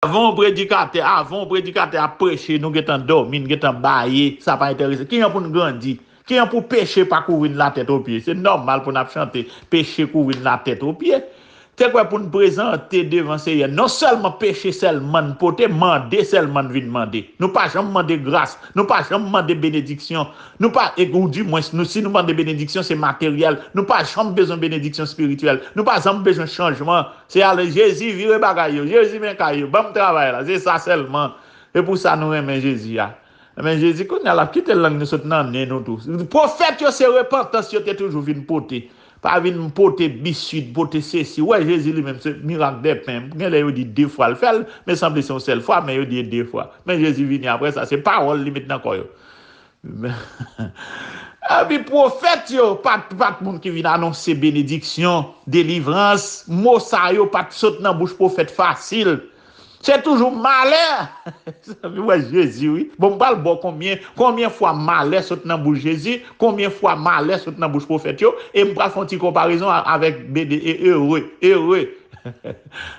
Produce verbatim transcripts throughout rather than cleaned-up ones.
Avan yon predikatè, avan yon predikatè ap preche, nou gentan dòmi, n gentan baye, sa pa enterese. Kijan pou n grandi? Kijan pou peche pa kouvri n latèt o pye? Se nòmal pou n ap chante, peche kouvri n latèt o pye. Te kwè pou n prezante devan Seyè, non sèlman peche sèlman n pote, mande sèlman n vin mande. Nou pa janm mande gras, nou pa janm mande benediksyon. Nou pa, e, ou di mwens, nou, si nou mande benediksyon, se materyèl. Nou pa janm bezwen benediksyon espirityèl. Nou pa janm bezwen chanjman. Se ale, Jezi, vire bagay yo. Jezi, men kay yo. Ban m travay la. Se sa sèlman. Se pou sa nou renmen Jezi a. Men Jezi, kounye a, l ap kite lang nou sot nan nen nou tou. Pwofèt yo, se repantans yo te toujou vin pote. Pa vin pote biswit, pote sesi. Ou wè Jezi li menm, se mirak de pen. Gen lè yo di de fwa l fè l, men sanble se yon sèl fwa, men yo di e de fwa. Men Jezi vini apre sa, se pawòl li met nan kò yo. Epi pwofèt yo, pa t, pa t moun ki vin anonse benediksyon, delivrans. Mo sa yo pa t sot nan bouch pwofèt fasil. Se toujou malè. Ou wè Jezi, wi. Bon, m pral ba w konbyen, konbyen fwa malè sot nan bouch Jezi, konbyen fwa malè sot nan bouch pwofèt yo, e m pral fè yon ti konparezon a, avèk bene, e, ere, ere.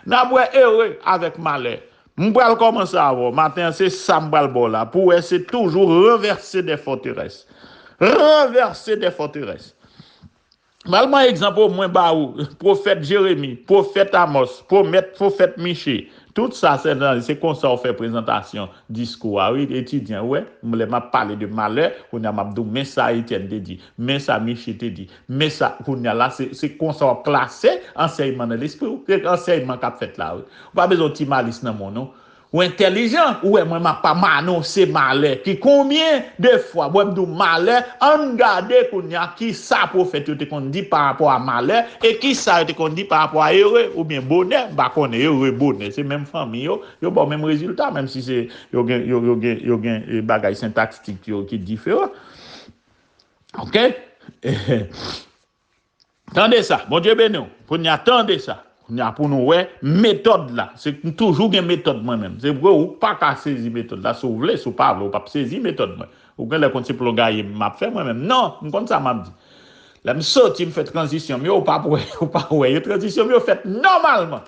N ap wè ere avèk malè. M pral kòmanse avè w. Maten an, se sa m pral ba w la. Pou w wè, se toujou renverser des forteresses. Renverser des forteresses. M pral pran egzanp, o mwen ba ou, pwofèt Jeremi, pwofèt Amòs, pwomèt, pwofèt Miche. Tout sa, se nan, se konsa w fè prezantasyon diskou a, wi, etidyan, wè. Lè m ap pale de malè, kounye a m ap di w, men sa Etyèn te di, men sa Miche te di, men sa, kounye a la, se, se konsa w ap plase ansèyman nan lespri w. Se ansèyman k ap fèt la, wi. Ou pa bezwen yon ti malis nan men w, non. Ou entèlijan, ou wè mwen m ap pa m anonse malè. Ki konbyen de fwa, bon, m di w malè, ann gade kounye a ki sa pwofèt yo te konn di pa rapò a malè, e ki sa yo te konn di pa rapò a ere, oubyen bonè, m pa konnen ere, bonè, se menm fanmi yo, yo ba w menm rezilta, menm si se, yo gen, yo, yo gen, yo gen, eh, bagay sentakstik yo ki diferan. Oke? Tande sa, Bondye beni w. Kounye a, tande sa. Kounye a, pou nou wè metòd la. Se, m toujou gen metòd mwen menm. Se vre, ou pa ka sezi metòd la, si w vle, si w pa vle, ou p ap sezi metòd mwen. Ou genlè konn se plongaye m ap fè mwen menm. Non, m konn sa m ap di. Lè m soti, m fè tranzisyon m yo, ou p ap wè, ou pa wè yo. Tranzisyon m yo fèt nòmalman.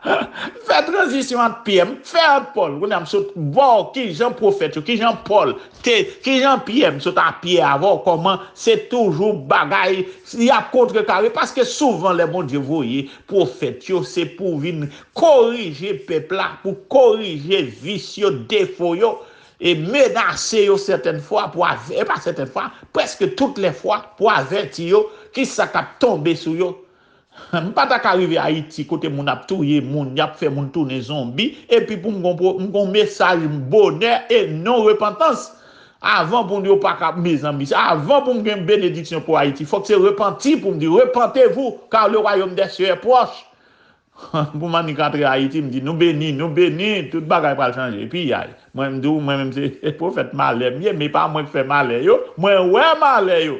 M fè tranzisyon ant Pyè, m fè ant Pòl. Kounye a, m sot ba w kijan pwofèt yo, kijan Pòl te, kijan Pyè, m sot a pye avè w, kòman se toujou bagay, y ap kontrekare, paske souvan lè Bondye voye pwofèt yo, se pou vin korije pèp la, pou korije vis yo, defo yo, e menase yo sètèn fwa, pou avè-, e pa sètèn fwa, prèske tout lè fwa, pou avèti yo, kisa k ap tonbe sou yo. M pa ta ka rive Ayiti kote moun ap touye moun, y ap fè moun tounen zonbi, epi pou m gon, m gon mesaj bonè e non repantans. Avan pou m di yo pa ka, mezanmi, avan pou m gen benediksyon pou Ayiti, fòk se repanti pou m di, repentez-vous, car le royaume des cieux est proche. Pou m annik antre Ayiti, m di, nou beni, nou beni, tout bagay pral chanje. Epi, yay, mwen, m di w, mwen menm se pwofèt malè m ye, men pa mwen k fè malè yo, mwen wè malè yo.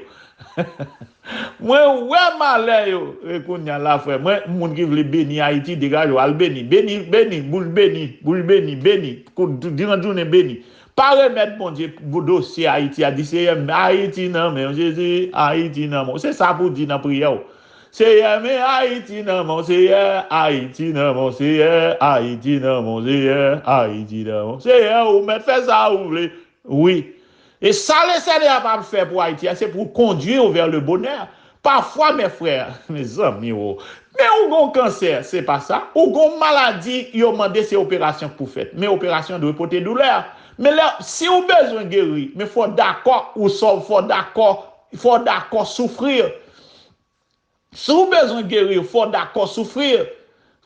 Mwen wè malè yo. E kounye a la, frè mwen, moun ki vle beni Ayiti, degaje w, al beni. Beni, beni, bouch beni, bouch beni, beni. Kou-, diran jounen beni. Pa remèt Bondye pou dosye Ayiti a, di, Seyè, Ayiti nan men w, Jezi, Ayiti nan men w. Se sa pou di nan priyè w. Seyè, men Ayiti nan men w, Seyè, Ayiti nan men w, Seyè, Ayiti nan men w, Seyè, Ayiti nan men w. Seyè, ou mèt fè sa ou vle. Wi. E sa Lesenyè ap fè pou Ayiti a, se pou kondwi w vè le bonè. Pafwa, mè frè, mezanmi, o, men ou gon kansè, se pa sa. Ou gon maladi, yo mande se operasyon k pou fèt. Men operasyon dwe pote doulè. Men lè, si ou bezwen geri, men fò dakò, ou sòv, fò dakò, fò dakò soufri. Si w bezwen geri, fò dakò soufri.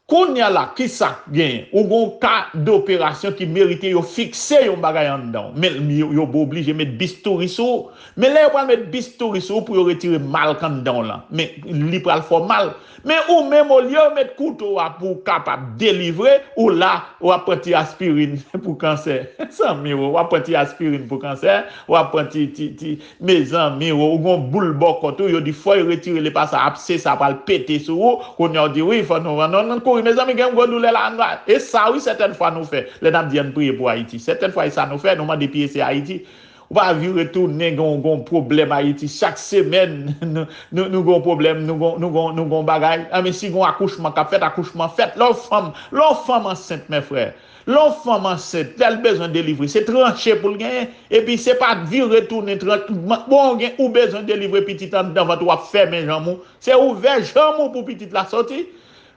Kounye a la, kisa k genyen? Ou gen yon ka doperasyon ki merite yo fikse yon bagay anndan w. Men yo, yo oblije met bistouri sou ou. Men lè yo pral met bistouri sou ou pou yo retire mal k anndan w lan, men li pral fè w mal. Men ou menm, olye yo met kouto a pou w kapab delivre, ou la, w ap pran ti aspirin pou kansè. Zanmi w, w ap pran ti aspirin pou kansè, w ap pran ti, ti, ti, Mezanmi, ou, ou gon boul bò kòt ou, yo di fò yo retire li, pa sa, abse sa pral pete sou ou. Kounye a, ou di, wi, fò nou, non, non, kouri, mezanmi, gen yon gwo doulè la, ann va. E sa, wi, sètèn fwa nou fè, lè n ap di ann priye pou Ayiti. Sètèn fwa, e sa nou fè, nou mande pye se Ayiti. Ou pa vire tounen gen yon pwoblèm Ayiti. Chak semèn, nou, nou, nou gen yon pwoblèm, nou gen, nou gen, nou gen yon bagay. Anben, si gen yon akouchman k ap fèt, akouchman fèt. Lè yon fanm, lè yon fanm ansent, men frè, lè yon fanm ansent, lè l bezwen delivre, se tranche pou l genyen. Epi se pa vire tounen, tranche. Bon, gen, ou bezwen delivre pitit anndan vant ou, w ap fèmen janm ou. Se ouvè janm ou pou pitit la soti.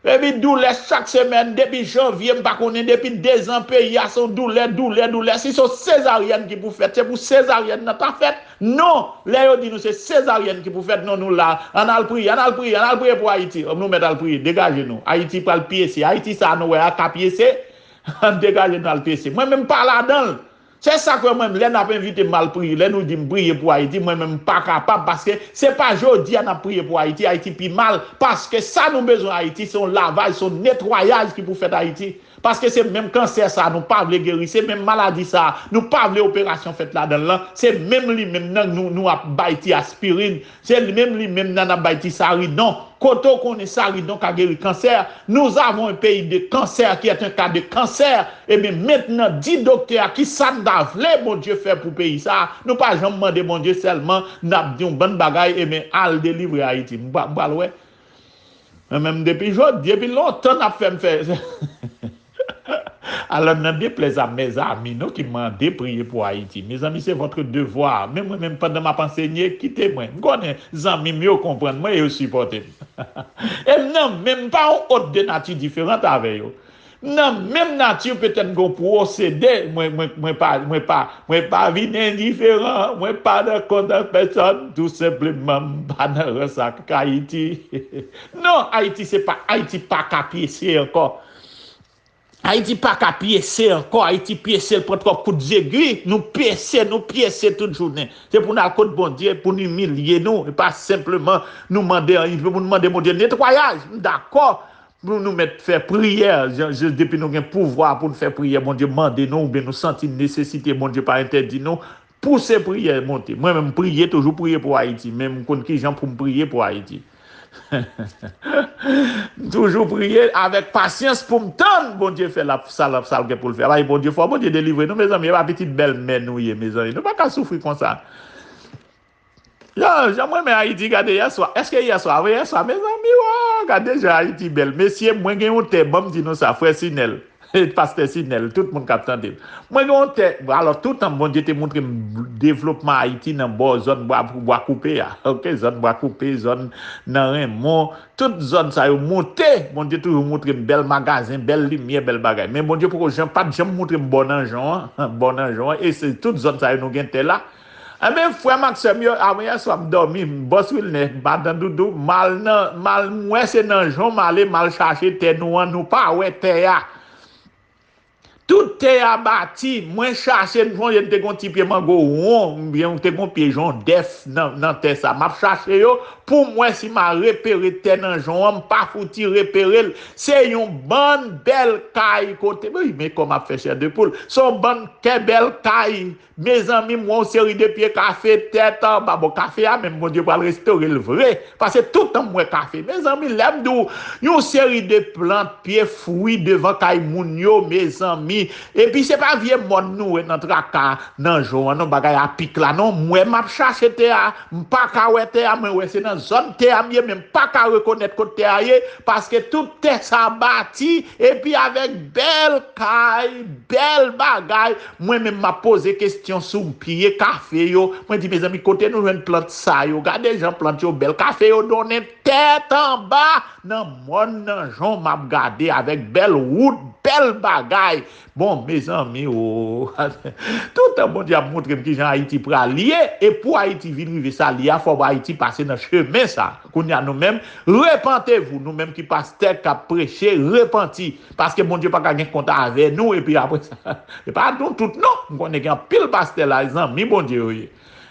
Epi doulè chak semèn, depi janvye, m pa konnen, depi dezan, peyi a se yon doulè, doulè, doulè. Si se yon sezaryèn ki pou fèt, se pou sezaryèn nan ta fèt. Non, lè yo di nou se sezaryèn ki pou fèt, non, nou la. Ann al priye, ann al priye, ann al priye pou Ayiti. Nou mèt al priye, degaje nou. Ayiti pral pyese. Ayiti sa a nou wè a ka pyese. Ann degaje nou al pyese. Mwen menm pa ladan l. Se sa k fè mwen, lè n ap envite m al priye, lè nou di m priye pou Ayiti, mwen menm m pa kapab, paske se pa jodi a n ap priye pou Ayiti, Ayiti pi mal, paske sa nou bezwen Ayiti, se yon lavaj, se yon netwayaj ki pou fèt Ayiti. Paske se menm kansè sa a nou pa vle geri, se menm maladi sa a, nou pa vle operasyon fèt ladan l lan, se menm li menm nan nou, nou ap bay ti aspirin, se li menm li menm nan n ap bay ti saridon. Kote w konnen saridon ka geri kansè? Nous avons un pays de cancer qui est un cas de cancer. Ebyen, mentnan, di doktè a ki sa n ta vle Bondye fè pou peyi sa a. Nou pa janm mande Bondye, sèlman n ap di yon bann bagay, ebyen, al delivre Ayiti. M pa- m pral wè. Mwen menm, depi jodi, depi lontan n ap fè m fè. Alò, nan deplèz a mezanmi, nou ki mande priye pou Ayiti. Mezanmi, se votre devoir. Men mwen menm, pandan m ap ansenye, kite mwen. M konnen zanmi m yo konprann mwen e yo sipòte m. E m nan menm pa yon hôte de nature différente avè yo. M nan menm nati, petèt m gon pwosede, mwen, mwen, mwen pa, mwen pa, mwen pa vin endiferan, mwen pa nan kont ak pèsòn, tou senpleman, m pa nan rans ak Ayiti. Non, Ayiti, se pa, Ayiti pa ka pyese ankò. Ayiti pa ka pyese ankò, Ayiti pyese, l pran twòp kout zegwi, nou pyese, nou pyese tout jounen. Se pou n al kot Bondye, pou n imilye nou, e pa senpleman nou mande anyen, pou n mande Bondye netwayaj. M dakò, nou, nou mèt fè priyè, jan, jan, depi nou gen pouvwa pou n fè priyè, Bondye mande nou, oubyen nou santi nesesite, Bondye pa entèdi nou, pouse priyè monte. Mwen menm, m priye, toujou priye pou Ayiti, men m konn kijan pou m priye pou Ayiti. M toujou priye avèk pasyans pou m tann Bondye fè l ap, sa l ap, sa l gen pou l fè. Bay Bondye fò, Bondye delivre nou, mezanmi, e pa pitit bèlmè nou ye, mezanmi. Nou pa ka soufri konsa. Jan, jan m renmen Ayiti, gade yèswa. Èske yèswa? Wi, yèswa, mezanmi, wa, gade jan Ayiti bèl. Mesye, mwen gen yon tè, ban m di nou sa, frè Sinèl. Pastè Sinèl, tout moun k ap tande m. Mwen gen yon tè, alò, toutan Bondye te montre m devlopman Ayiti nan bò zòn Bwa, Bwa Koupe a, oke, zòn Bwa Koupe, zòn nan Renmon, tout zòn sa yo monte, Bondye toujou montre m bèl magazen, bèl limyè, bèl bagay. Men Bondye poko jan, pa t janm montre m bò Nanjon an, bò Nanjon an, e se tout zòn sa yo nou gen tè la. Enben, frè m ak sè m yo, avan yèswa m dòmi, m bòs Wilner, madan Doudou, m al nan, m al, m wè se Nanjon m ale, m al chache tè nou an, nou pa wè tè a. Tout tè a bati, mwen chache, m sonje n te gon ti pye mango won, oubyen te gon pye jondèf nan, nan tè sa. M ap chache yo pou m wè si m a repere tè Nanjon an, m pa fouti repere l. Se yon bann bèl kay kote, wi, men kòman ap fè chè de poul. Se yon bann kè bèl kay. Mezanmi, m wè yon seri de pye kafe tèt anba. Bon, kafe a menm, Bondye pral restore l vre. Paske toutan m wè kafe. Mezanmi, lè m di w, yon seri de plant, pye fwi devan kay moun yo, mezanmi. Epi se pa vye mòn nou wè nan traka Nanjon an, non, bagay a pik la, non. M wè m ap chache tè a, m pa ka wè tè a, mwen wè se nan zòn tè a m ye, men m pa ka rekonèt kot tè a ye, paske tout tè sa bati, epi avèk bèl kay, bèl bagay, mwen menm m ap poze kesyon sou pye kafe yo. Mwen di, mezanmi, kote nou jwenn plant sa yo? Gade jan plant yo bèl. Kafe yo donnen tèt anba nan mòn Nanjon, m ap gade avèk bèl wout, bèl bagay. Bon, mezanmi, o. Toutan Bondye ap montre m kijan Ayiti pral ye, e pou Ayiti vin rive sa l ye a, fò Ayiti pase nan chemen sa. Kounye a nou menm, repentez-vous, nou menm ki pastè k ap preche, repanti. Paske Bondye pa ka gen kont avè nou, epi apre sa, e pa nou tout non. M konnen gen anpil pastè la, zanmi Bondye yo ye.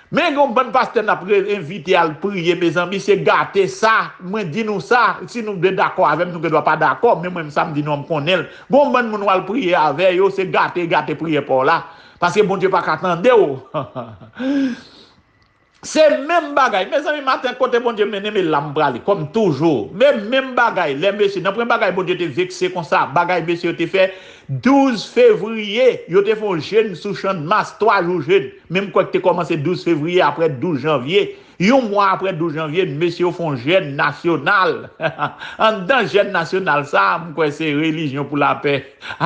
Men gen yon bann pastè n ap re-, envite al priye, mezanmi, se gate sa. Mwen di nou sa, si nou vle dakò avè m, nou gen dwa pa dakò, men mwen, sa m di nou an, m konnen l. Gen yon bann moun w al priye avè yo, se gate, gate priyè pa w la. Paske Bondye pa ka tande w. Se menm bagay. Mezanmi, maten, kote Bondye mennen m, e la m prale, kòm toujou. Men menm bagay, lè mesye, nan premye bagay Bondye te vekse konsa, bagay mesye yo te fè douz fevriye, yo te fè yon jèn sou Channmas, twa jou jèn. Men m kwè k te kòmanse douz fevriye, apre douz janvye. Yon mwa apre douz janvye, mesye yo fè yon jèn nasyonal. Anndan jèn nasyonal sa a, m kwè se Relijyon pou Lapè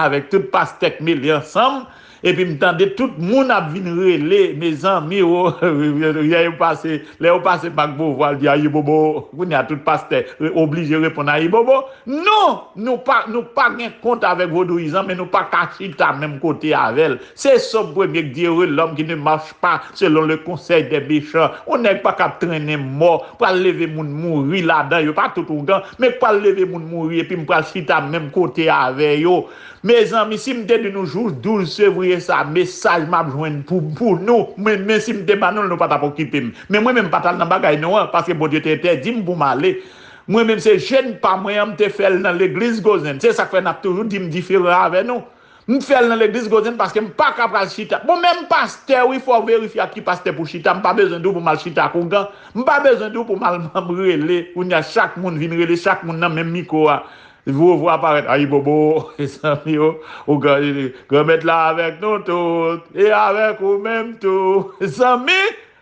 avèk tout pastè k mele ansanm. Epi m tande tout moun ap vin rele, mezanmi, o, lè yo pase, lè yo pase Mak Bovwa, l di ayibobo. Kounye a, tout pastè re- oblije reponn ayibobo. Non, nou pa, nou pa gen kont avèk vodouyizan, men nou pa ka chita menm kote avè l. Se Sòm premye k di, heureux l'homme qui ne marche pas selon le conseil des méchants. Yon nèg pa ka ap trennen mò, pral leve moun mouri ladan, yo pa tout ougan, men k pral leve moun mouri, epi m pral chita menm kote avè yo. Mezanmi, si m te di nou jou douz fevriye sa, mesaj m ap jwenn pou, pou nou, men, men si m te ba nou l, nou pa t ap okipe m. Men mwen menm, m pa t al nan bagay nou an, paske Bondye te entèdi m pou m ale. Mwen menm, se jèn pa mwen an, m te fè l nan legliz Gozen. Se sa k fè n ap toujou di m diferan avè nou. M fè l nan legliz Gozen paske m pa ka pral chita. Bon, menm pastè, wi, fò w verifye ak ki pastè pou chita. M pa bezwen di w pou m al chita ak ougan. M pa bezwen di w pou m al m rele. Kounye a, chak moun vin rele chak moun nan menm mikwo a. Vo vo aparèt. Ayibobo, zanmi yo, ou gran, Granmèt la avèk nou tout, e avèk ou menm tou. Zanmi,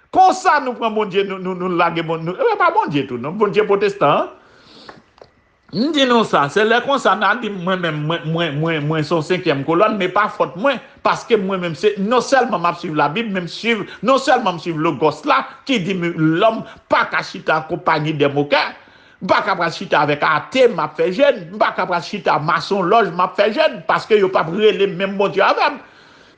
konsa nou pran Bondye, nou, nou, nou lage bon, nou, e pa Bondye tou, non, Bondye pwotestan an. M di nou sa, se lè konsa n a di m, mwen menm, mwen, mwen, mwen, mwen se yon senkyèm kolòn, men pa fòt mwen, paske mwen menm, se, non sèlman m ap swiv Labib, men m swiv, non sèlman m swiv Logòs la, ki di m, lòm pa ka chita an konpayi de mokè, m pa ka pral chita avèk ate, m ap fè jèn, m pa ka pral chita masonlòj, m ap fè jèn, paske yo p ap rele m menm Bondye avè m.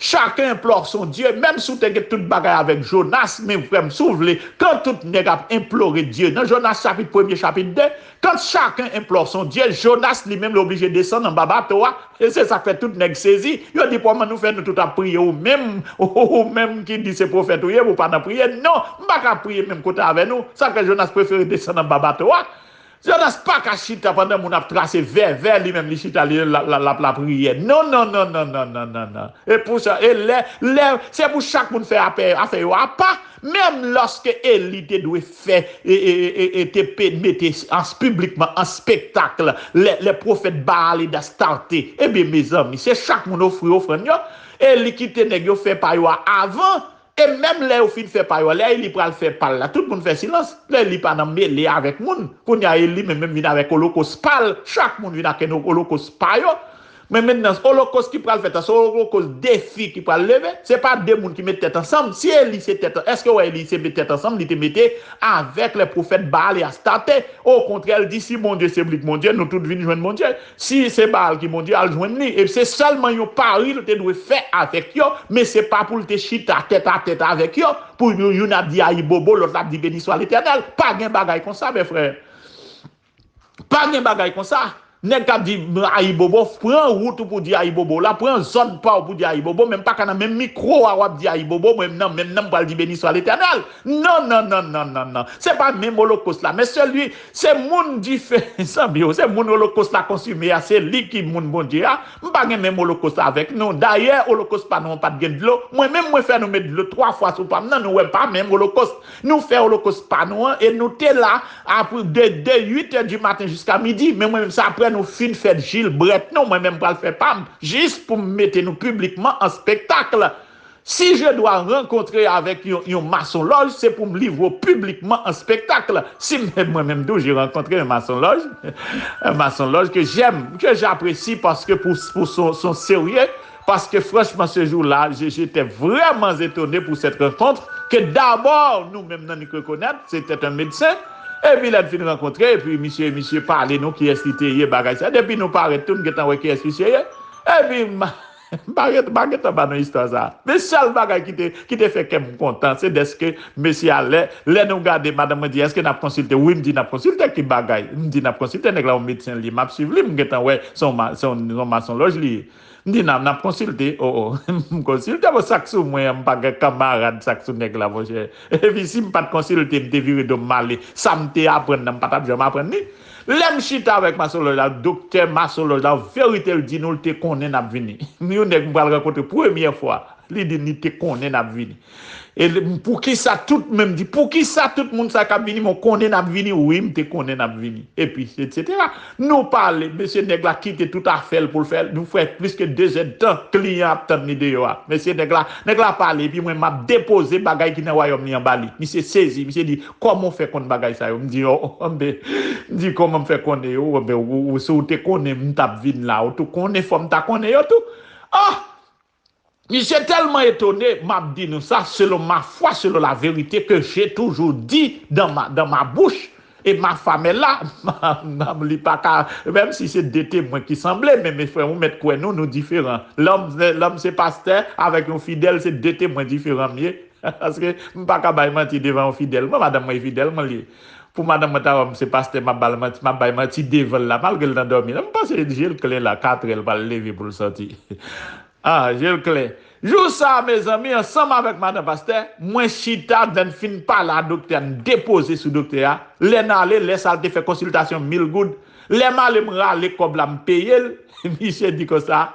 Chacun implore son Dieu, menm si w te gen tout bagay avèk Jonas, men frè m, si w vle, kan tout nèg ap enplore Dye, nan Jonas chapit premye, chapit de, quand chacun implore son Dieu, Jonas li menm li oblije desann anba bato a, e se sa k fè tout nèg sezi, yo di, kòman nou fè nou tout ap priye ou menm, ou menm ki di se pwofèt ou ye, ou pa nan priye, non, m pa ka priye menm kote avè nou, sa k fè Jonas prefere desann anba bato a. Jonas pa ka chita pandan moun ap trase vèvè, li menm li chita li l ap lapriyè. Non, non, non, non, non, non, non, non. E pou sa, e lè, lè, se pou chak moun fè apè, afè yo apa. Menm lòske Eli te dwe fè, e, e, e, e te pe, mete an, piblikman an spektak lè, lè pwofèt Baal e Dastarte. Ebyen, mezanmi, se chak moun ofri ofrann yo. Eli kite nèg yo fè pa yo a avan. E menm lè yo fin fè pa yo a, lè Eli pral fè pa l la, tout moun fè silans. Lè Eli pa nan mele avèk moun. Kounye a, Eli menm, menm vin avèk olokos pa l. Chak moun vin ak en olokos pa yo. Men mentnan, olokos ki pral fèt la, se olokos defi ki pral leve. Se pa de moun ki met tèt ansanm. Si Eli se tèt, èske w wè Eli se met tèt ansanm, li te mete avèk lè pwofèt Baal e Astarte? Okontrè, l di, si Bondye se blik Bondye, nou tout vin jwenn Bondye. Si se Baal ki Bondye, al jwenn li. E se sèlman yon pari l te dwe fè avèk yo, men se pa pou l te chita tèt a tèt avèk yo, pou youn, youn ap di ayibobo, lòt la ap di beni swa Letènèl. Pa gen bagay konsa, mè frè. Pa gen bagay konsa. Nèg k ap di ayibobo, pran wout ou pou di ayibobo la, pran zòn pa w pou di ayibobo, men m pa ka nan menm mikwo a w ap di ayibobo, mwen menm nan menm nan m pral di beni swa Letènèl. Non, non, non, non, non, non. Se pa menm olokos la, men seli, se moun dife, zanmi yo, se moun olokos la konsime a, se li ki moun Bondye a. M pa gen menm olokos la avèk nou. Dayè, olokos pa nou an pa t gen dlo. Mwen menm, mwen fè nou met dlo twa fwa sou pa m nan, nou wè pa menm olokos. Nou fè olokos pa nou an e nou te la apre de, de uit è di maten jiska midi. Men mwen menm, se apre nou fin fè jilbrèt nou, mwen menm pral fè pa m, jis pou m mete nou piblikman an spektak. Si je dwa rankontre avèk yon, yon masonlòj, se pou m livre w piblikman an spektak. Si m, mwen menm tou, j'ai rencontré un maçon-loge, un maçon-loge que j'aime, que j'apprécie parce que pour, pour son, son sérieux, parce que franchement, ce jour-là, je, j'étais vraiment étonné pour cette rencontre, que d'abord, nou menm nan, nou rekonèt, c'était un médecin, epi lè n fin rankontre, epi misye, misye pale nou kiyès li te ye, bagay sa. Depi nou parèt tou, m gentan wè kiyès misye ye. Epi, m, M pa ret, m pa gentan ba nou istwa sa. Men sèl bagay ki te, ki te fè kè m kontan, se dèske mesye a, lè, lè nou gade, madanm mwen di, èske n ap konsilte? Wi, m di, n ap konsilte. Ki bagay? M di, n ap konsilte. Nèg la yon medsen li ye, m ap swiv li, m gentan wè se yon ma-, se yon, se yon masonlòj li ye. M di, n ap, n ap konsilte. O, o, m konsilte, bon, sa k sou mwen an, m pa gen kanmarad, sa k sou nèg la, monchè. Epi si m pa t konsilte, m te vire do m, m ale. Sa m te aprann nan, m pa t ap janm aprann li. Lè m chita avèk masonlòj la, doktè masonlòj la, verite l di nou, l te konnen n ap vini. Yon nèg m pral rankontre premyè fwa. Li di li te konnen n ap vini. E poukisa tout, men m di, poukisa tout moun sa k ap vini, mwen konnen n ap vini, wi, m te konnen n ap vini. Epi, etsetera. Nou pale, mesye nèg la kite tout afè l pou l fè, nou fè plis ke de zèdtan, kliyan ap tann li deyò a. Mesye nèg la, nèg la pale, epi mwen m ap depoze bagay ki nan wayòm li anba li. Misye sezi, misye di, kòman w fè konn bagay sa yo? M di, oh, oh, m di, kòman m fè konnen yo? Anben, ou, ou, si w te konnen m t ap vin la, ou tou konnen, fò m ta konnen yo tou. Ah! Misye tèlman etone, m ap di nou sa, selon ma foi, selon la vérité que j'ai toujours dit dans ma, dans ma bouche, et ma femme est là, li pa ka, menm si se de temwen ki sanble, men mes frères, ou mèt kwè nou, nou diferan. Lòm, lòm se pastè, avèk yon fidèl, se de temwen diferan m ye. Paske m pa ka bay manti devan yon fidèl. Mwen, madanm mwen e fidèl, mwen li ye. Pou madanm mwen ta wè m se pastè, m ap ba l manti, m ap bay manti devan l la, malgre l nan dòmi la. M panse je l klè la, katrè l pral leve pou l sòti. Ah, je l klè. Jou sa a, mezanmi, ansanm avèk madan pastè, mwen chita, lè n fin pale a doktè a, n depoze sou doktè a. Lè n ale, lè sa a, l te fè konsiltasyon mil goud. Lè m ale, m rale kòb la, m peye l. Misye di konsa,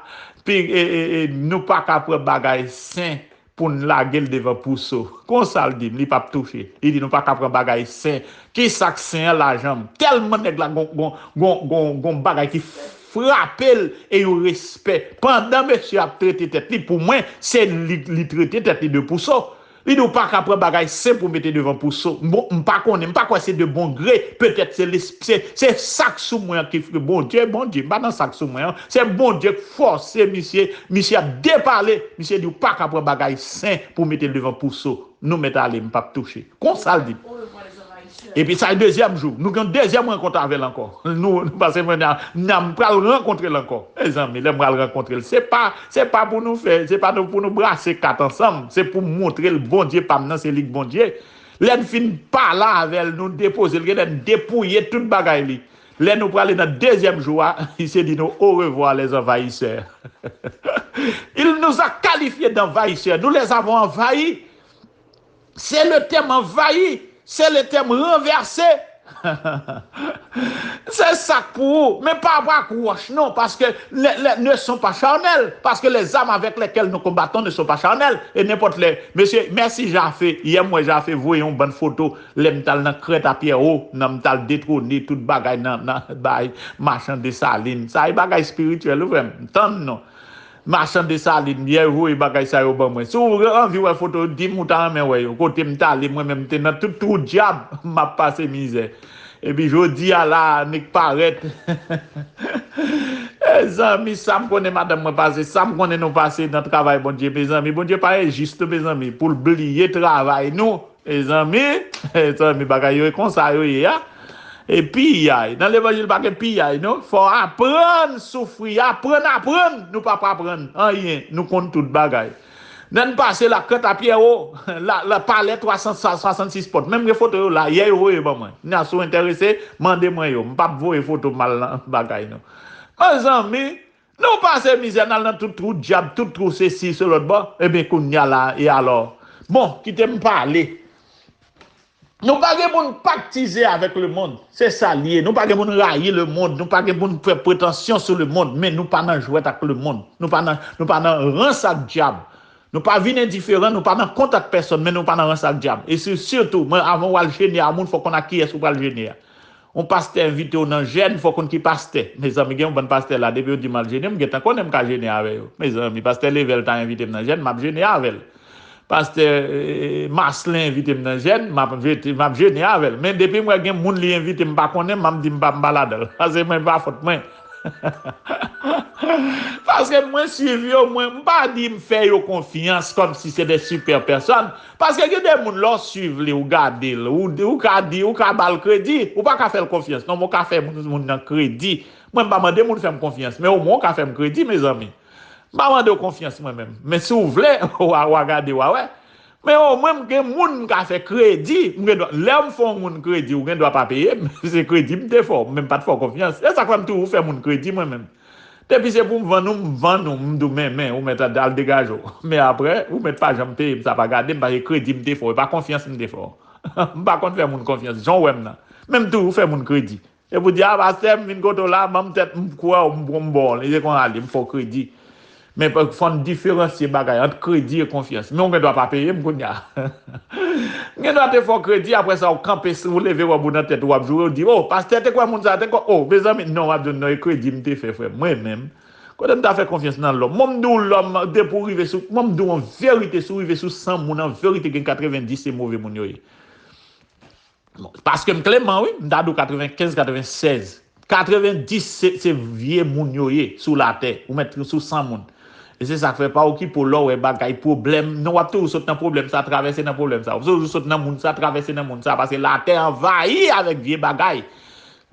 pi, e, e, e, nou pa ka pran bagay sen pou n lage l devan pouso. Konsa l di m, li p ap touche. Li di nou pa ka pran bagay sen. Kisa k sen an? Lajan m. Tèlman nèg la gon, gon, gon, gon, gon bagay ki frape l e yon respè. Pandan mesye ap trete tèt li, pou mwen, se li, li trete tèt li de pouso. Li di ou pa ka pran bagay sen pou mete devan pouso. Bon, m pa konnen, m pa kwè se de bon gre. Petèt se, se, se sa k sou mwen an ki fè Bondye, Bondye, m pa nan sa k sou mwen an. Se Bondye k fòse misye, misye ap depale. Misye di ou pa ka pran bagay sen pou mete l devan pouso. Nou mèt ale, m p ap touche. Konsa l di m. Epi sa e dezyèm jou. Nou gen yon dezyèm rankont avè l ankò. Nou, nou pase mwen nan, nan m pral rankontre l ankò. Mezanmi, lè m pral rankontre l, se pa, se pa pou nou fè, se pa nou, pou nou brase kat ansanm. Se pou m montre l Bondye pa m nan, se li k Bondye. Lè n fin pale avè l, nou depoze l, genlè n depouye tout bagay li. Lè nou prale nan dezyèm jou a, li se di nou, au revoir les envahisseurs. Il nous a qualifiés d'envahisseurs. Nous les avons envahis. C'est le terme envahi. C'est le terme renversé. Se sa k pou ou. Men pa, pa ak wòch, non, paske ne, ne, ne sont pas charnels. Parce que les armes avec lesquelles nous combattons ne sont pas charnelles. E nenpòt lè, mesye, mèsi Jafe. Yè m wè Jafe voye yon bann foto lè m t al nan Krèt a Pyèwo, nan m t al detwone tout bagay nan, nan bay machann Desalin. Sa e bagay espirityèl, ou frè m. Tann non. Machann Desalin, yè yo voye bagay sa yo ban mwen. Si w anvi wè foto yo, di m ou ta renmen wè yo. Kote m t ale, mwen menm m te nan tout twou dyab, m ap pase mizè. Epi jodi a la, nèg parèt. Mezanmi, sa m konnen madanm mwen pase, sa m konnen nou pase nan travay Bondye, mezanmi. Bondye pa enjis non, mezanmi, pou l bliye travay nou. Mezanmi, mezanmi, bagay yo e konsa yo ye a. E piyay. Nan levanjil pa gen piyay, non. Fò w aprann soufri, aprann, aprann. Nou p ap aprann anyen. Nou konn tout bagay. Nan pase la, Krèt a Pyèwo, la, la palè twa san swasannsis pòt. Menm gen foto yo la, yè yo voye ban mwen. Nan si w enterese, mande mwen yo. M p ap voye foto m al nan bagay, non. Mezanmi, nou pase mizè, n al nan tout twou dyab, tout twou sesi, se lòt bò. Ebyen, kounye a la, e alò? Bon, kite m pale. Nou pa gen pou n paktize avèk lemonn. Se sa l ye. Nou pa gen pou n rayi lemonn. Nou pa gen pou n fè pretansyon sou lemonn. Men nou pa nan jwèt ak lemonn. Nou pa nan, nou pa nan rans ak dyab. Nou pa vin endiferan, nou pa nan kont ak pèsonn, men nou pa nan rans ak dyab. E si, sitou, mwen, avan w al jene a moun, fò w konn ak kiyès ou pral jene a. Yon pastè envite w nan jèn, fò w konn ki pastè. Mezanmi, gen yon bann pastè la, depi yo di m al jene, m gentan konnen m ka jene avè yo. Mezanmi, pastè Level ta envite m nan jèn, m ap jene avè l. Pastè, eh, Maslin envite m nan jèn, m ap envite, m ap jene avè l. Men depi m wè gen moun li envite m pa konnen, m ap di m pa, m pa ladan l. Paske mwen, pa fòt mwen. Paske mwen swiv yo, mwen, m pa di m fè yo konfyans kòmsi se de sipè pèsòn. Paske gen de moun, lè w swiv li, ou gade l, ou, ou ka di, ou ka ba l kredi, ou pa ka fè l konfyans. Non, men w ka fè moun, moun nan kredi. Mwen, m pa mande moun fè m konfyans, men omwen w ka fè m kredi, mezanmi. M pa mande w konfyans mwen menm. Men si w vle, w a, w a gade, w a wè. Men omwen m gen moun m ka fè kredi. M gen dwa, lè m fè yon moun kredi, ou gen dwa pa peye m. Se kredi m te fè w, men m pa t fè w konfyans. E sa k fè m toujou fè moun kredi mwen menm. Depi se pou m vann ou, m vann ou, m di w, men, men, ou mèt al degaje w. Men apre, ou mèt pa janm peye m, sa pa gade m, paske kredi m te fè w, e pa konfyans m te fè w. M pa konn fè moun konfyans, jan w wè m nan. Men m toujou fè moun kredi. E pou di, a, pastè, m vin kote w la, ban m tèt, m kwè w, m, m ba w li, se konsa l ye, m fè w kredi. Men fò n diferansye bagay ant kredi e konfyans. Men w gen dwa pa peye m kounye a. M gen dwa te fè w kredi, apre sa, w kanpe, w leve wòb ou nan tèt ou, w ap joure, w di, "O, pastè te kwè moun sa a te kwè." O, mezanmi, non, w ap di, "Non, e kredi m te fè, frè m." Mwen menm, kote m ta fè konfyans nan lòm? Mwen, m di w lòm, depi w rive sou, mwen, m di w an verite, si w rive sou san moun, an verite, gen katrevenndis se move moun yo ye. Bon, paske m Kleman, wi, m ta di w katrevenkenz, katrevensèz. Katrevendis se, se vye moun yo ye sou latè. Ou mèt sou san moun. E se sa k fè pa okipe w lè w wè bagay pwoblèm. Non, w ap toujou sot nan pwoblèm sa, travèse nan pwoblèm sa. W ap toujou sot nan moun sa, travèse nan moun sa. Paske latè anvayi avèk vye bagay.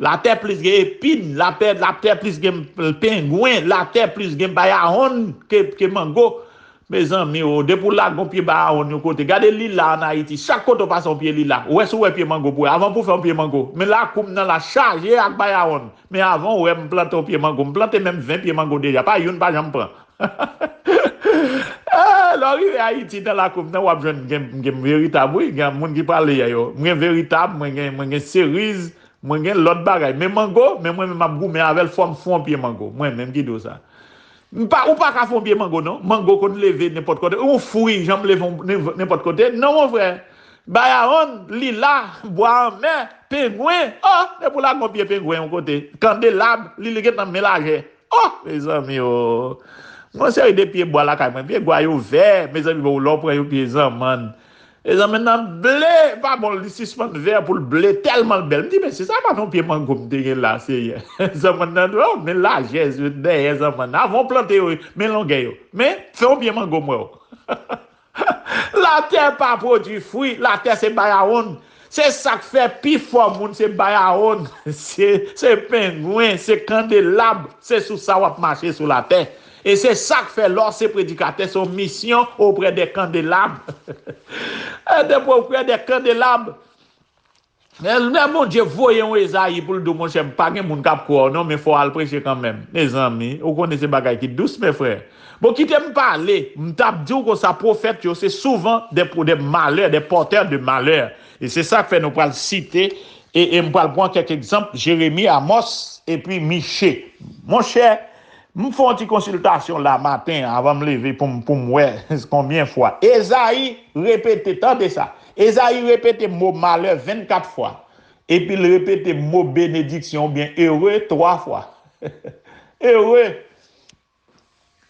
Latè plis gen epin, latè, latè plis gen pengwen, latè plis gen bayawonn ke, ke mango. Mezanmi o, depi w lage yon pye bayawonn yon kote, gade lila an Ayiti, chak kote w pase yon pye lila, ou wè si w wè pye mango pou wè, avan pou fè yon pye mango. Men lakou m nan la chaje ak bayawonn. Men avan w wè m plante yon pye mango, m plante menm ven pye mango deja, pa youn pa janm pran. Ah, lè w rive Ayiti, nan lakou m nan, w ap jwenn gen, gen veritab, wi, gen moun ki prale yo. Mwen gen veritab, mwen gen, mwen gen seriz, mwen gen lòt bagay. Men mango, men mwen menm m ap goumen avè l, fò m fè yon pye mango. Mwen menm ki di w sa. M pa, ou pa ka fè yon pye mango, non. Mango konn leve nenpòt kote. Yon fwi, janm leve yon, nenpòt kote. Non, mon frè. Bayawonn, lila, bwa anmè, pengwen. Oh, depi w lage yon pye pengwen yon kote. Kandelab, li, li gentan men lajè. Oh, mezanmi, oh. Yon seri de pye bwa lakay mwen. Pye bwa yo vè, mezanmi, bon, lè w pran yon pye zanmann. E zanmann nan ble, pa bon, li sispann vè pou l ble, tèlman l bèl. M di, "Men si sa pa t yon pye mango m te gen la, Seyè." Zanmann nan, oh, men lajè dèyè zanmann nan. Avan w plante yo, men longè yo. Men, fè yon pye mango m wè w. Latè pa pwodui fwi, latè se bayawonn. Se sa k fè pifò moun se bayawonn, se, se pengwen, se kandelab, se sou sa w ap mache sou latè. E se sa k fè lè w se predikatè, se yon misyon auprès des candélabres. Être auprès des candélabres. Lè Bondye voye yon Ezayi pou l di w, monchè, pa gen moun k ap kwè w non, men fò w al preche kanmenm. Mezanmi, ou konnen se bagay ki dous, men frè. Bon, kite m pale, m t ap di w konsa, pwofèt yo, se souvan de, de malè, de pòtè de malè. E se sa k fè nou pral site, e, e m pral pran kèk egzanp, Jeremi, Amòs, epi Miche. Monchè, m fè yon ti konsiltasyon la maten, avan m leve, pou m, pou m wè konbyen fwa. Ezayi repete, tande sa, Ezayi repete mo malè vennkat fwa, epi l repete mo benediksyon oubyen ere twa fwa. Ere.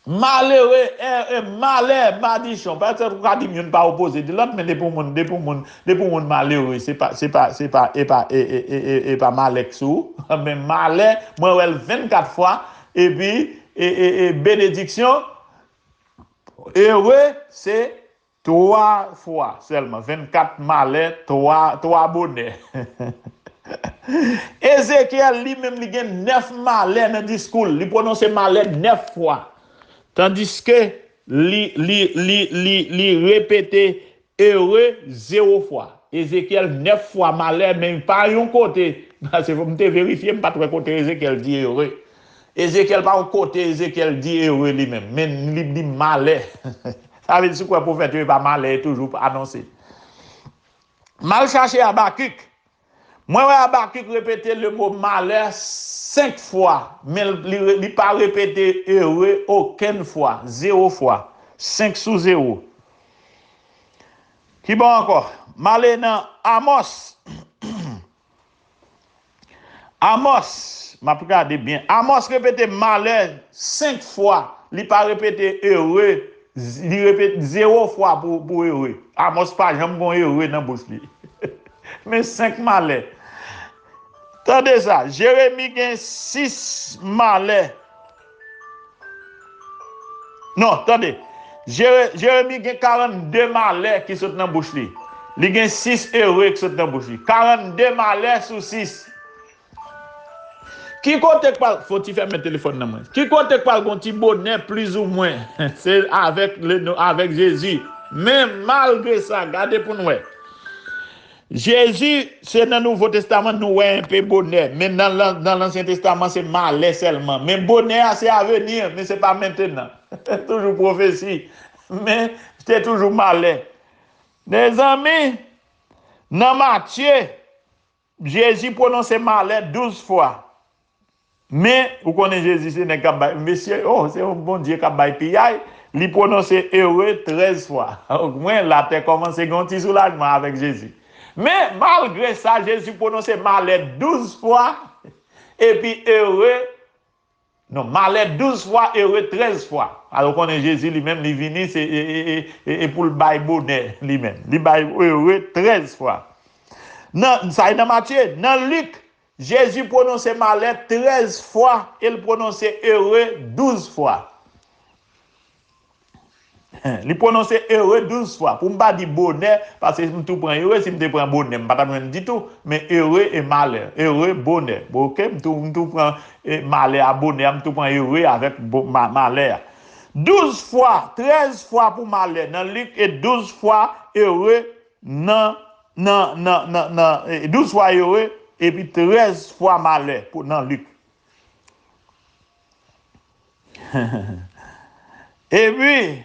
Malere, e, e, malè, madichon. Pèsonn ou ka di m youn pa opoze di lòt, men depi yon moun, depi yon moun, depi yon moun malere, se pa, se pa, se pa, e pa, e, e, e, e, e pa malè k sou ou. Men malè, mwen wè l vennkat fwa, epi, e, e, e, benediksyon, ere, se twa fwa sèlman, vennkat malè, twa, twa bonè. Ezekyèl, li menm, li gen nèf malè nan diskou l. Li pwononse malè nèf fwa. Tandiske li, li, li, li, li repete ere zewo fwa. Ezekyèl nèf fwa malè, men pa yon kote. Paske m te verifye, m pa t wè kote Ezekyèl di ere. Ezekyèl pa yon kote Ezekyèl di ere li menm, men li di malè. Sa vle di, si w kwè pwofèt yo, e pa malè yo toujou anonse. M al chache Abakik. Mwen wè Abakik repete le mo malè senk fwa, men li, li pa repete ere okenn fwa, zewo fwa. Senk sou zewo. Ki bò ankò? M ale nan Amòs. Amòs, m ap gade byen. Amòs repete malè senk fwa. Li pa repete ere. Li repete zewo fwa pou, pou ere. Amòs pa janm gon ere nan bouch li. Men senk malè. Tande sa, Jeremi gen sis malè. Non, tande. Jere-, Jeremi gen karannde malè ki sot nan bouch li. Li gen sis ere ki sot nan bouch li. Karannde malè sou sis. Ki kote k pral, fò ti fèmen telefòn nan mwen. Ki kote k pral gon ti bonè, plizoumwen? Se avèk le, avèk Jezi. Men malgre sa, gade pou n wè. Jezi, se nan Nouvo Testaman nou wè enpe bonè, men nan, nan, nan Lansyen Testaman se malè sèlman. Men bonè a se avenir, men se pa mentenan. Toujou pwofesi, men se toujou malè. Mezanmi, nan Matye, Jezi pwononse malè douz fwa. Men, ou konnen Jezi se nèg k ap bay, mesye, oh, se yon Bondye k ap bay piyay, li pwononse ere trèz fwa. Mwen, latè kòmanse gen yon ti soulajman avèk Jezi. Men, malgre sa, Jezi pwononse malè douz fwa, epi ere, non, malè douz fwa, ere trèz fwa. Alò, ou konnen Jezi li menm, li vini, se e, e, e, e, e pou l bay bonè li menm. Li bay ere trèz fwa. Nan, sa e nan Matye, nan Lik, Jezi pwononse malè trèz fwa e l pwononse ere douz fwa. Li pwononse ere douz fwa. Pou m pa di bonè, paske m tou pran ere, si m te pran bonè, m pa t ap jwenn ditou, men ere e malè. Ere, bonè. Bon, oke, m tou, m tou pran e, malè a bonè a, m tou pran ere avèk bo, ma, malè a. Douz fwa, trèz fwa pou malè nan Lik e douz fwa ere nan, nan, nan, nan, nan e, douz fwa ere epi trèz fwa malè pou, nan Lik. Epi,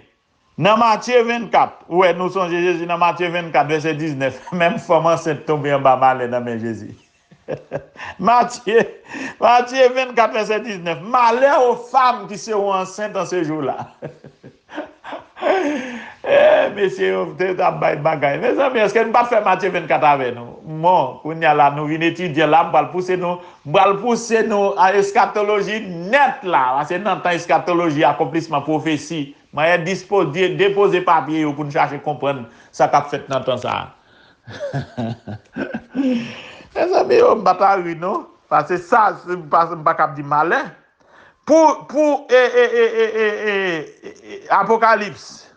nan Matye vennkat, ou wè, nou sonje Jezi nan Matye vennkat, vèsè diznèf, menm fanm ansent tonbe anba malè nan men Jezi. Matye, Matye vennkat, vèsè diznèf, malè aux femmes qui seront enceintes en ce jour-là. Eh, mesye yo te t ap bay bagay. Mezanmi, èske n pa t fè Matye vennkat avè nou? Bon, kounye a la, nou vin etidye la, m pral pouse nou, m pral pouse nou a eskatoloji nèt la, paske nan tan eskatoloji, akonplisman pwofesi, mwen dispo, de, depoze papye yo pou n chache konprann sa k ap fèt nan tan sa a. Mezanmi, yo, m pa ta ri, non. Paske sa, se pa, m pa kab di malè. Pou, pou e, e, e, e, e, e, e, Apokalips.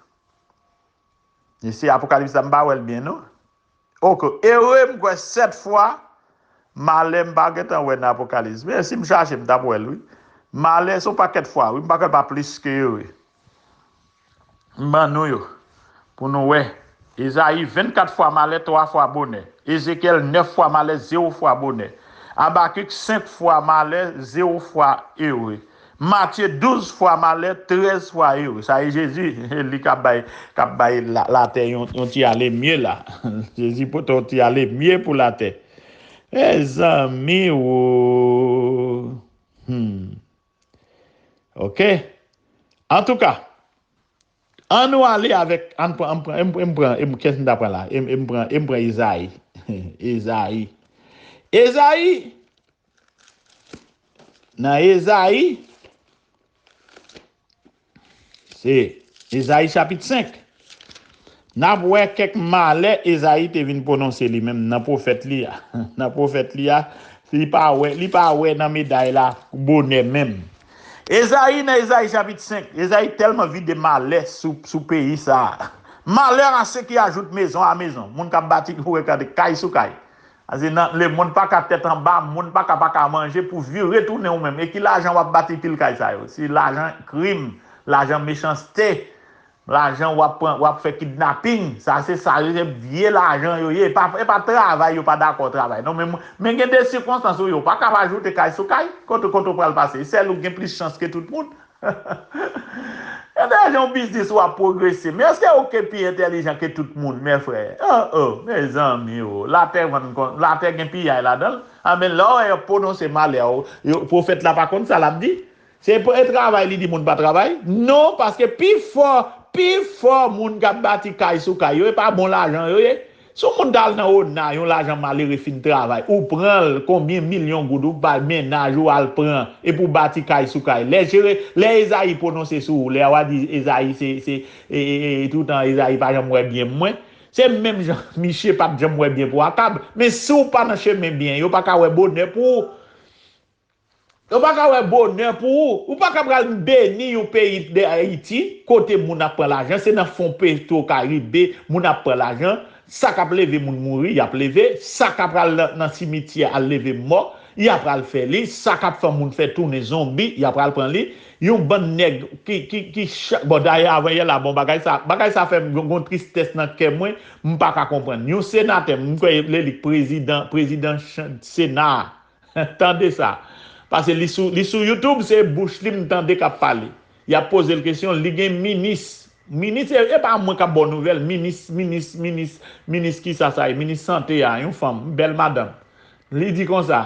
E se Apokalips la, m pa wè l byen, non. Ok, ere, m kwè sèt fwa, malè, m pa gentan wè nan Apokalips. Men si m chache, m t ap wè l, wi. Malè, se yon pakèt fwa, wi. M pa kwè l pa plis ke ere. M ban nou yo, pou nou wè. Ezayi vennkat fwa malè, twa fwa bonè. Ezekyèl nèf fwa malè, zewo fwa bonè. Abakik senk fwa malè, zewo fwa ere. Matye douz fwa malè, trèz fwa ere. Sa e Jezi, li k ap bay, k ap bay la, latè yon, yon ti ale mye la. Jezi pote yon ti ale mye pou latè. Mezanmi, wo. Hmm. Ok. Antouka, an nou ale avèk, an pran, an pran, m, m pran, m, kiyès m ta pran la? M, m pran, m pran Ezayi. Ezayi. Ezayi. Nan Ezayi, se Ezayi chapit senk. N ap wè kèk malè Ezayi te vin pwononse li menm nan pwofèt li a. Nan pwofèt li a, li pa wè, li pa wè nan meday la bonè menm. Ezayi, nan Ezayi chapit senk, Ezayi tèlman vide malè sou, sou peyi sa a. Malheur à ceux qui ajoutent maison à maison. Moun k ap bati, ou rekade kay sou kay. Paske nan lemonn pa ka tèt anba, moun pa ka pa ka manje pou vire tounen ou menm. E ki lajan w ap bati pil kay sa yo? Se lajan krim, lajan mechanste, lajan w ap pran, w ap fè kidnaping. Sa se sa yo, se vye lajan yo ye. E pa, e pa travay, yo pa dakò travay. Non, men, men gen de sikonstans ou yo pa ka pa ajoute kay sou kay. Kote, kote w pral pase? Sèl ou gen plis chans ke tout moun. Entèlijan yon biznis w ap pwogrese. Men èske ou ke pi entèlijan ke tout moun, men frè? Oh, oh, mezanmi, oh. Latè vann kon, latè gen piyay ladan l. Amen. Lè w wè yo pwononse malè, yo, pwofèt la pa konn sa l ap di. Se pou e travay li di moun pa travay? Non, paske pi fò, pi fò moun k ap bati kay sou kay yo, e pa bon lajan yo ye. Si yon moun t al nan ona, yon lajan malere fin travay, ou pran l, konbyen milyon goud ou bay mennaj ou al pran, epi w bati kay sou kay. Lè Jere, lè Ezayi pwononse sou ou, lè a w a di Ezayi se, se, e, e, e, toutan Ezayi pa janm wè byen mwen. Se menm jan, miche pa t janm wè byen pou Akab. Men si w pa nan chemen byen, yo pa ka wè bonè pou ou. Yo pa ka wè bonè pou ou. Ou pa ka pral beni yon peyi de Ayiti, kote moun ap pran lajan, se nan fon Petro Karibe moun ap pran lajan. Sa k ap leve moun mouri, y ap leve. Sa k ap pral nan, nan simityè al leve mò, y ap pral fè li. Sa k ap fè moun fè tounen zonbi, y ap pral pran li. Yon bann nèg ki, ki, ki cha-, bon, dayè, avanyè la, bon, bagay sa, bagay sa fè m gon, gon tristès nan kè mwen, m pa ka konprann. Yon senatè, m kwè li prezidan, prezidan chan-, Sena a. Tande sa. Paske li sou, li sou YouTube, se bouch li m tande k ap pale. Y ap poze l kesyon, li gen minis. Minis, e, e pa mwen k ap ba w nouvèl, minis, minis, minis, minis kisa sa ye? Minis sante a, yon fanm, bèl madanm. Li di konsa,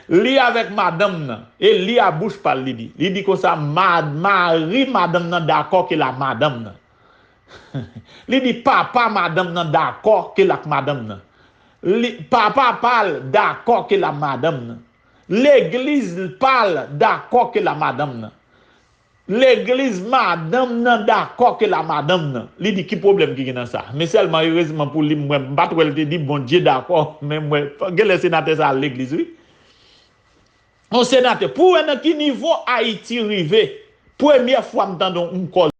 Li avèk madanm nan, e li a bouch pa l li di. Li di konsa, ma, mari madanm nan dakò ke l a madanm nan. Li di papa madanm nan dakò ke l ak madanm nan. Li, papa pa l dakò ke l a madanm nan. Legliz pa l dakò ke l a madanm nan. Legliz madanm nan dakò ke l a madanm nan. Li di ki pwoblèm ki gen nan sa. Men sèlman erezman pou li, mwen m pa t wè l te di Bondye dakò, men mwen, genlè senatè sa al legliz wi. Yon senatè, pou wè nan ki nivo Ayiti rive. Premyè fwa m tande yon kòz